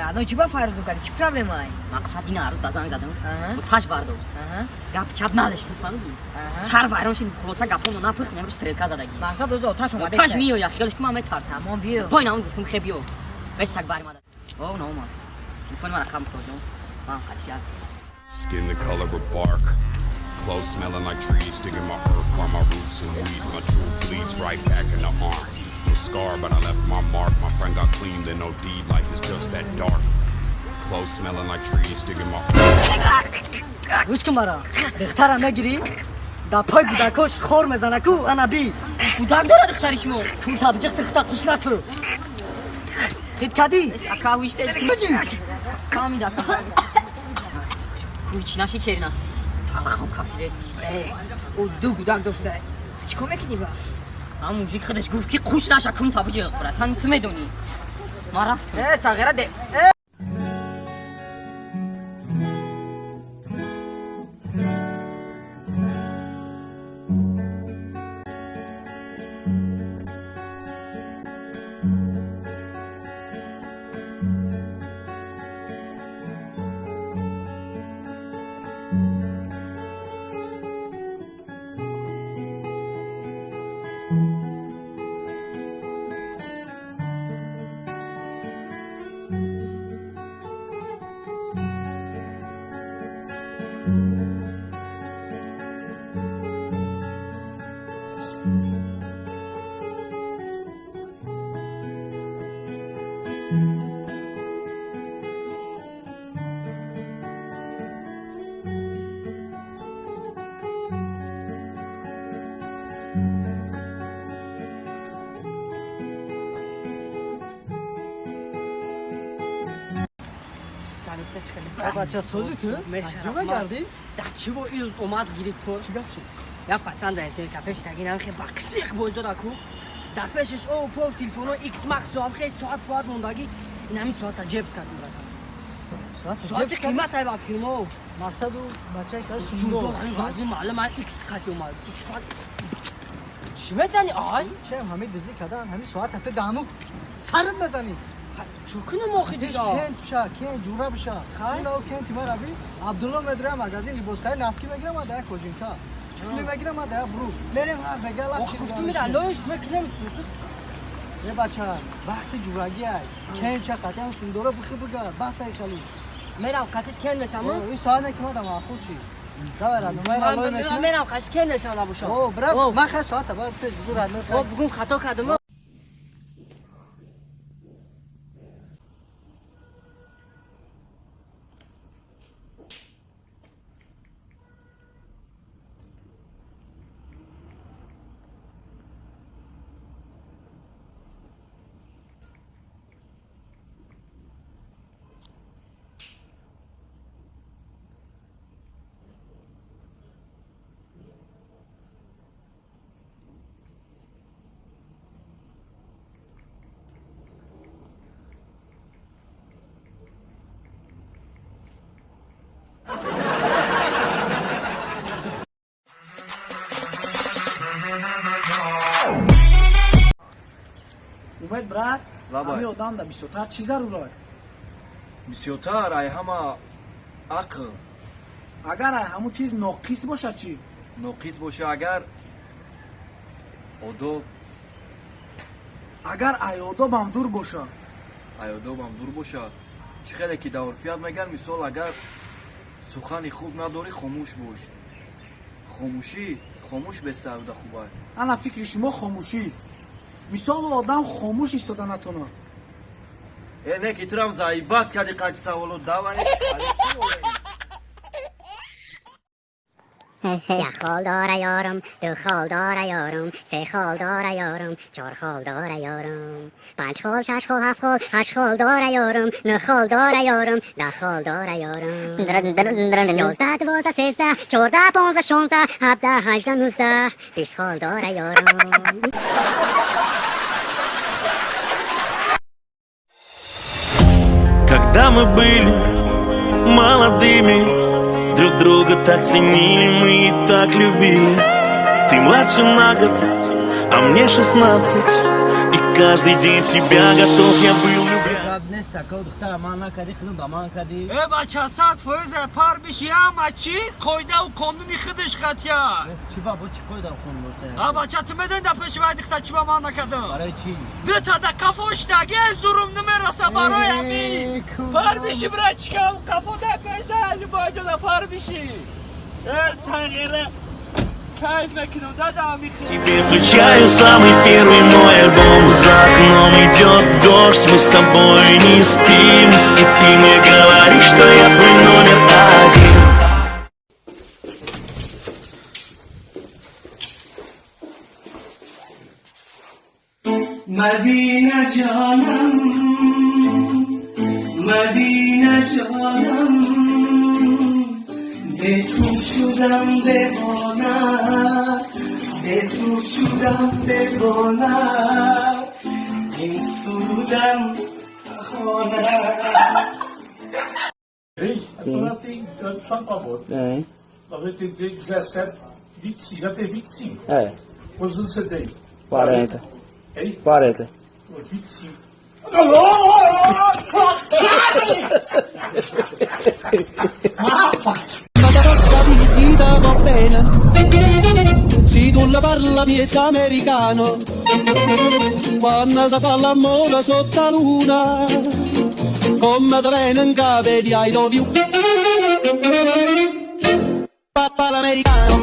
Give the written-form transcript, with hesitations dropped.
Родной, чӣ ба фарзу кардӣ? Чӣ проблемай? Мақсад ина арӯз да занг задам. Аҳа. Оташ бардошт. Аҳа. Гап чап надошт, фаҳмидӣ? Аҳа. Сар вайрон шуд, хулоса гапоно напухт, имрӯз стрелка задагӣ. Мақсад озо оташ омада. Оташ меояд, хиёлш ки ман метарсам. Тамом, биё. Бо ина он гуфтум, хе биё. Вестак баримада. О, наомад. Телефони мара қам кӯҷон. Ман қатишак. Skin the color of bark. Clothes smelling like trees, digging my earth from my roots and weeds. My truth bleeds right back in the arm. No scar, but I left my mark. My friend got clean, then OD. Life is just that dark. Clothes smelling like trees, digging my Гӯш кун, мара духтара мегирӣ, дар пой гудакош хор мезана ку ана би. Кӯдак дорад духтари шумо? Кун табҷиқ тихта қуш наку хит кадӣ. Ака, виште. Фаҳмида, ака. Кӯй чӣ наши черина? Талхам кафире. Ӯ ду гудак дошта. Ту чӣ кор мекунӣ ба? Ам мужик худаш гуфт, ки қуш наша кун табҷиқ, братан, ту медонӣ. Ман рафтам. Э, сағира де. Э! Бача, сӯзи ту ҷо мегардӣ? Да чӣ бо ирӯз омад, гирифт кор. Чӣ гап шуд? Як пацан дар интернет кафе шитагӣ, намхе ба қисиқ боизода ку. Дар пешаш о пов телефоно X Max амхе соат поат мондагӣ, ин ҳамин соата ҷебс кард, братан. Соати қимат ай ба филмо. Мақсаду бачаи ка? Сундор ҳамин вазни маълум ай X қати омад. X қати. Чӣ мезанӣ ай? Чем ҳами дизӣ кадан, ҳами соата ту дамук сарат мезанӣ. Чӣ кунам охи дига? Кент пиша, кен ҷура биша. Ино кенти ма раби Абдулло медурам магазин, либосхари носки мегирам, ада як кожинка. Туфли мегирам, ада як брук. Мерем ҳар дега лап. Ох, гуфтум мира лоиш мекунем сусу. Е бача, вақти ҷурагӣ ай. Кен ча қатиам сундора бихи бигар, бас ай хали. Мерам қатиш кен мешам? Ин соат не ки мадам ахуд чи. Давай радно, ман лой мекунам. Мерам қатиш кен мешам набошам. О, брат, ман хай соата бар тез бугу радно. О, бугун хато кардам. Умед брат, ҳами одам да бисёртар чӣ зарур? Бисёртар ай ҳама ақл. Агар ай ҳамун чиз ноқис бошад чӣ? Ноқис боша агар, одоб. Агар ай одобам дур боша? Ай одобам дур боша, чӣ хеле ки дар урфият мегӯянд, мисол, агар сухани хуб надорӣ, хомӯш бош, хомӯшӣ, хомӯш бесаруда хуб аст. Ана фикри шумо хомӯшӣ. Мисол, одам хомӯш истода натонад. Э, не ки турам заибат кади қати саволо давай. Як хол дора ёрам, ду хол дора ёрам, се хол дора ёрам, чор хол дора ёрам, панҷ хол, шаш хол, ҳафт хол, ҳашт хол дора ёрам, нӯ хол дора ёрам, 10 хол дора ёрам, 11, 12, 13, 14, 15, 16, 17, 18, 19, 20 хол дора ёрам. Когда мы были молодыми, друг друга так ценили мы и так любили. Ты младше на год, а мне 16, и каждый день в тебя готов я был влюбляться. Нест, ка духтара ман накардӣ, худам ба ман кардӣ. Э, бача, 100% пар биши, ҳама чӣ қоидаву қонуни худаш қатъя. Чӣ ба бо чӣ қоидаву қонун дошта? А, бача, ту медонӣ, дар пеши вай духтар чӣ ба ман накардам? Барои чӣ? Дута да қафо шидаги, зурум намераса, барои ҳамин. Пар биши, брачка, қафо да пеш да любой ҷода пар биши. Э, сағира. Кайф мекунам, дада, ҳами. Тебе включаю самый первый мой альбом. За окном идет дождь, мы с тобой не спим. И ты мне говоришь, что я твой номер один. Мадина ҷонам, Мадина ҷонам, бе ту шудам девона, бе ту шудам девона, ин сурудам хона. Agora tem, só favor. É. 93, 17, 25, já tem 25. É. Quantos anos você tem? 40. Hein? 40. 25. Va bene se tu la parla miezza americano, quando si fa l'amore sotto la luna, come te viene in capo di I love you, papà l'americano.